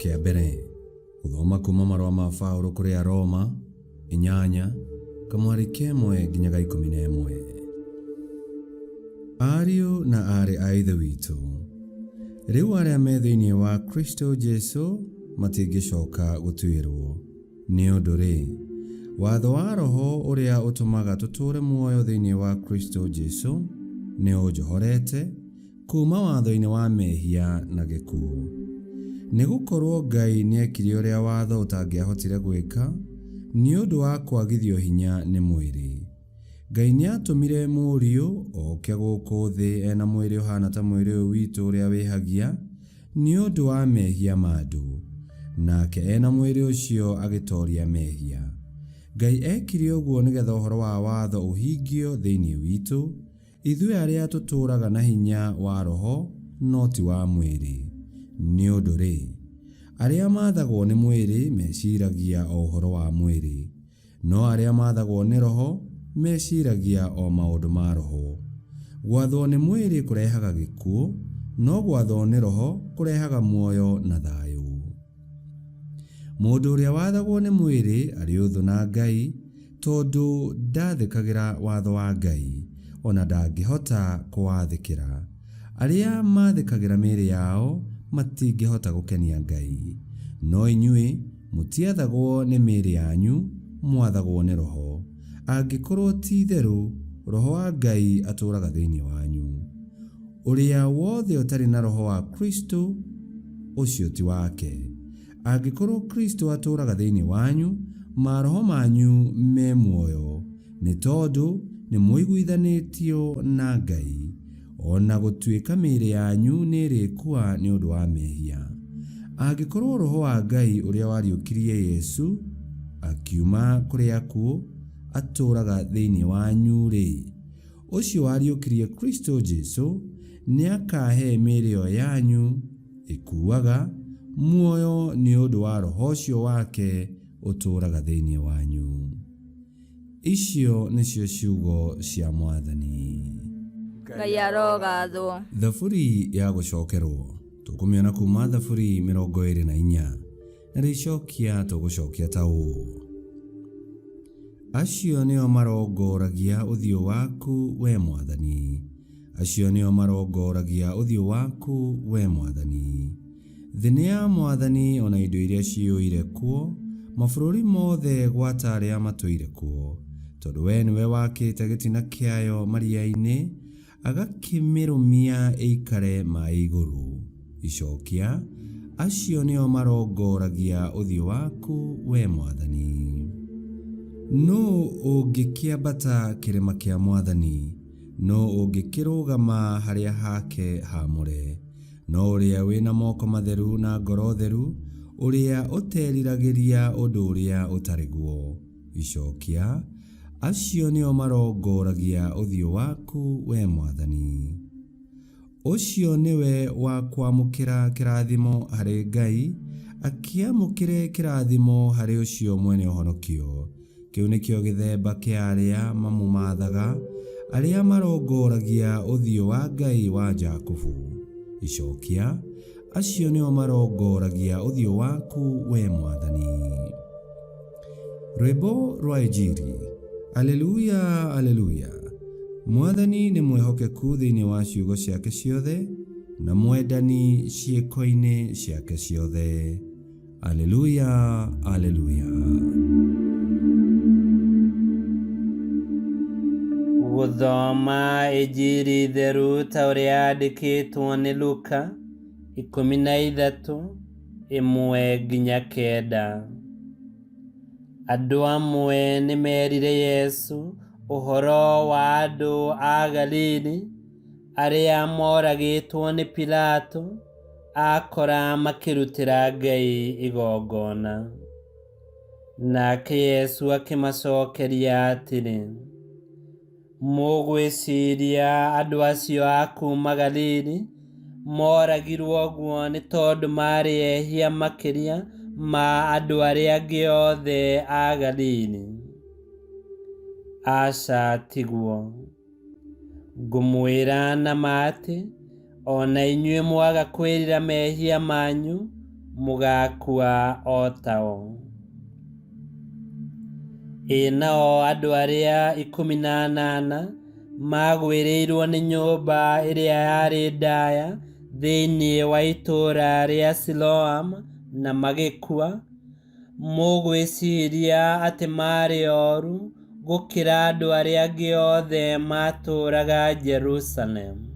Kĩa mbere, gũthoma kuma marũa ma Paũlũ kũrĩ Aroma, 8, kamũhari ka ĩmwe nginya ga 11. Ariũ na aarĩ a Ithe witũ, rĩu arĩa me thĩinĩ wa Kristo Jesu matingĩcoka gũtuĩrwo. Nĩ ũndũ-rĩ, watho wa Roho ũrĩa ũtũmaga tũtũũre muoyo thĩinĩ wa Kristo Jesu nĩũnjohorete kuuma watho-inĩ wa mehia na gĩkuũ. Nĩ gũkorũo Ngai nĩekire ũrĩa watho ũtangĩahotire gwĩka nĩ ũndũ wa kwagithio hinya nĩ mwĩrĩ. Ngai nĩatũmire Mũriũ oke gũkũ thĩ e na mwĩrĩ ũhaana ta mwĩrĩ ũyũ witũ ũrĩa wĩhagia nĩ ũndũ wa mehia ma andũ, nake e na mwĩrĩ ũcio agĩtooria mehia. Ngai eekire ũguo nĩ getha ũhoro wa watho ũhingio thĩinĩ witũ, ithuĩ arĩa tũtũũraga na hinya wa Roho no ti wa mwĩrĩ. Nĩ ũndũ-rĩ, arĩa maathagwo nĩ mwĩrĩ meciragia o ũhoro wa mwĩrĩ, No arĩa maathagwo nĩ Roho meciragia o maũndũ ma Roho. Gwathwo nĩ mwĩrĩ kũrehaga gĩkuũ, no gwathwo nĩ Roho kũrehaga muoyo na thayũ. Mũndũ ũrĩa wathagwo nĩ mwĩrĩ arĩ ũthũ na Ngai, tondũ ndathĩkagĩra watho wa Ngai, o na ndangĩhota kũwathĩkĩra. Arĩa mathĩkagĩra mĩĩrĩ yao matingĩhota gũkenia Ngai. No inyuĩ, Mũtiathagwo nĩ mĩĩrĩ yanyu, mwathagwo nĩ Roho, angĩkorwo ti-itherũ Roho wa Ngai atũũraga thĩinĩ wanyu. Ũrĩa wothe ũtarĩ na Roho wa Kristũ, ũcio ti wake. Angĩkorwo Kristũ atũũraga thĩinĩ wanyu, maroho manyu me muoyo, nĩ tondũ nĩmũiguithanĩtio na Ngai. O na gũtuĩka mĩĩrĩ yanyu nĩĩrĩkua nĩ ũndũ wa mehia. Angĩkorwo Roho wa Ngai ũrĩa wariũkirie Yesu akiuma kũrĩ akuũ atũũraga thĩinĩ wanyu-rĩ, ũcio wariũkirie Kristo Jesu nĩakahe mĩĩrĩ ĩyo yanyu ĩkuaga muoyo nĩ ũndũ wa Roho ũcio wake ũtũũraga thĩinĩ wanyu. Icio nĩcio ciugo cia Mwathani. Ngai arogathwo. Thaburi ya gũcokerwo tũkũmĩona kuma Thaburi 24 na rĩcokia tũgũcokia ta ũũ: Acio nĩo marongoragia ũthiũ waku, wee Mwathani, acio nĩo marongoragia ũthiũ waku, wee Mwathani. Thĩ nĩ ya Mwathani o na indo iria ciyũire kuo, mabũrũri mothe gwata arĩa matũire kuo. Tondũ wee nĩwe wakĩte gĩtina kĩayo maria-inĩ, agakĩmĩrũmia ĩikare maĩ igũrũ. Icokia, acio nĩo marongoragia ũthiũ waku, wee Mwathani. Nũũ ũngĩkĩambata kĩrĩma kĩa Mwathani? Nũũ ũngĩkĩrũgama harĩa hake haamũre? No ũrĩa wĩ na moko matheru na ngoro theru, ũrĩa ũteriragĩria ũndũ ũrĩa ũtarĩ guo. Icokia, acio nĩo marongoragia ũthiũ waku, wee Mwathani. Ũcio nĩwe wa kwamũkĩra kĩrathimo harĩ Ngai, akĩamũkĩre kĩrathimo harĩ ũcio mwene ũhonokio. Kĩu nĩkĩo gĩthemba kĩa arĩa mamũmaathaga, arĩa marongoragia ũthiũ wa Ngai wa Jakubu. Icokia, acio nĩo marongoragia ũthiũ waku, wee Mwathani. Rwĩmbo rwa Injiri. Aleluya, aleluya. Mwathani nĩ mwĩhokeku thĩinĩ wa ciugo ciake ciothe, na mwendani ciĩko-inĩ ciake ciothe. Aleluya, aleluya. Gũthoma Injiri theru ta ũrĩa yandĩkĩtwo nĩ Luka 13 1-9. Andũ amwe nĩ meerire Yesu ũhoro wa andũ a Galili arĩa mooragĩtwo nĩ Pilato akora makĩrutĩra Ngai igongona. Nake Yesu akĩmacokeria atĩrĩ, Mũgwĩciria andũ acio a kuuma Galili mooragirwo ũguo nĩ tondũ maarĩ ehia makĩria ma andũ arĩa angĩ othe a Galili? Aca tiguo. Ngũmwĩra na ma atĩ, o na inyuĩ mwaga kwĩrira mehia manyu, Mũgaakua o tao. Ĩ nao andũ arĩa 18 maagwĩrĩirũo nĩ nyũmba ĩrĩa yarĩ ndaya thĩinĩ wa itũũra rĩa Siloam na magĩkua, mũgwĩciria atĩ maarĩ oru gũkĩra andũ arĩa angĩ othe maatũũraga Jerusalemu?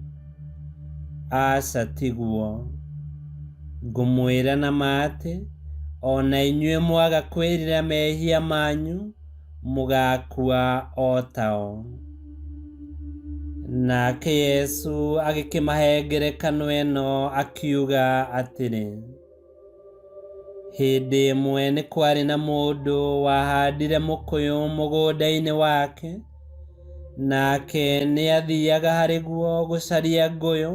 Aca tiguo. Ngũmwĩra na ma atĩ, o na inyuĩ mwaga kwĩrira mehia manyu, mũgaakua o tao. Nake Yesu agĩkĩmahe ngerekano ĩno akiuga atĩrĩ, Hĩndĩ ĩmwe nĩ kwarĩ na mũndũ wahandire mũkũyũ mũgũnda-inĩ wake, nake nĩ aathiaga harĩ guo gũcaria ngũyũ,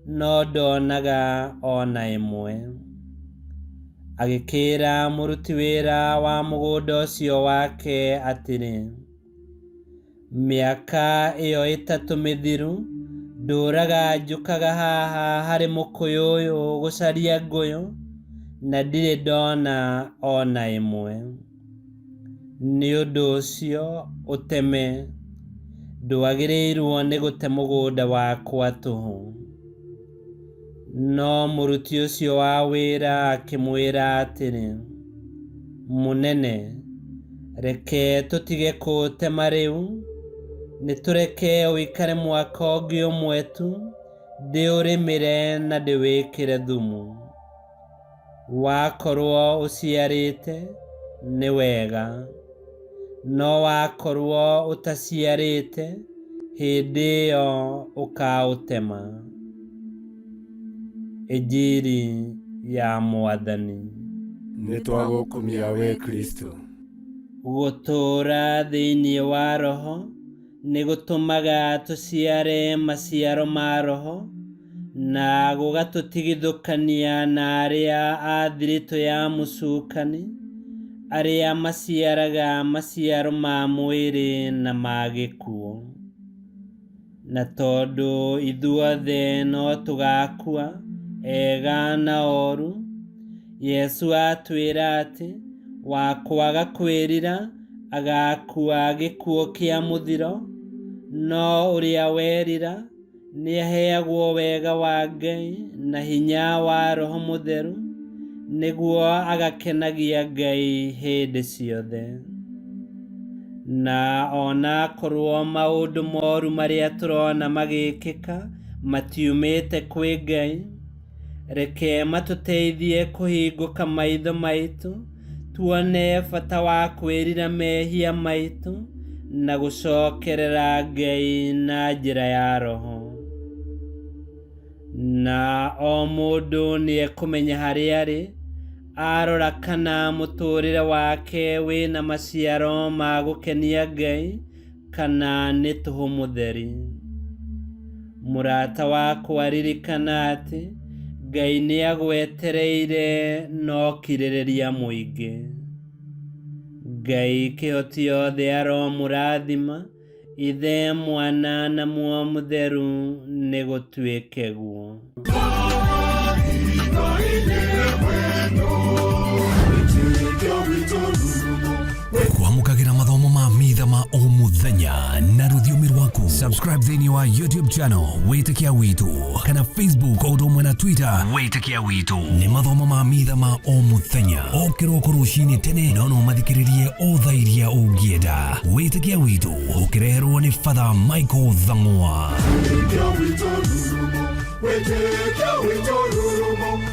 no ndonaga o na ĩmwe. Agĩkĩĩra mũruti wĩra wa mũgũnda ũcio wake atĩrĩ, Mĩaka ĩyo 3 mĩthiru ndũraga njũkaga haha harĩ mũkũyũ ũyũ gũcaria ngũyũ, na ndirĩ ndona o na ĩmwe. Nĩ ũndũ ũcio ũteme, ndwagĩrĩirwo nĩ gũte mũgũnda wakwa tũhũ. No mũruti ũcio wa wĩra akĩmwĩra atĩrĩ, Mũnene, reke tũtige kũũtema rĩu, nĩtũreke ũikare mwaka ũngĩ ũmwe tu, ndĩũrĩmĩre na ndĩwĩkĩre thumu. Wakorwo ũciarĩte, nĩ wega, no wakorwo ũtaciarĩte, hĩndĩ ĩyo ũkaũtema. Injiri ya Mwathani. Nĩtwagũkumia we Kristo. Gũtũũra thĩinĩ wa Roho nĩ gũtũmaga tũciare maciaro ma Roho na gũgatũtigithũkania na arĩa a thiritũ ya mũcukani, arĩa maciaraga maciaro ma mwĩrĩ na ma gĩkuũ. Na tondũ ithuothe no tũgakua, ega na oru, Yesu atwĩra atĩ wa kwaga kwĩrira agakua gĩkuũ kĩa mũthiro, no ũrĩa werira nĩaheagwo wega wa Ngai na hinya wa Roho Mũtheru, nĩguo agakenagia Ngai hĩndĩ ciothe. Na ona akorwo maũndũ moru marĩa tũrona magĩkĩka matiumĩte kwĩ Ngai, reke matũteithie kũhingũka maitho maitũ, tuone bata wa kwĩrira mehia maitũ na gũcokerera Ngai na njĩra ya Roho. Na o mũndũ nĩekũmenya harĩa arĩ, arora kana mũtũũrĩre wake wĩna maciaro ma gũkenia Ngai kana nĩ tũhũ mũtheri. Mũrata wakwa ririkana atĩ Ngai nĩagwetereire no kirĩrĩria mũingĩ. Ngai kĩhoti yothe aromũrathima, Ithe, Mwana na Muoyo Mũtheru, nĩ gũtuĩke guo. Kwamũkagĩra mathomo ma mitha ma o mũthenya na rũthiomi rwaku. Subscribe thĩinĩ wa YouTube channel Wĩtĩkia Witũ kana Facebook o ũndũ ũmwe na Twitter Wĩtĩkia Witũ. Nĩ mathomo ma mitha ma o mũthenya o kĩroko rũcinĩ tene, no no mathikĩrĩrie o thaa iria ũngĩenda. Wĩtĩkia Witũ ũkĩreherwo nĩ Father Michael Thang'wa. Wĩtĩkia witũ rurumo, wĩtĩkia witũ rurumo.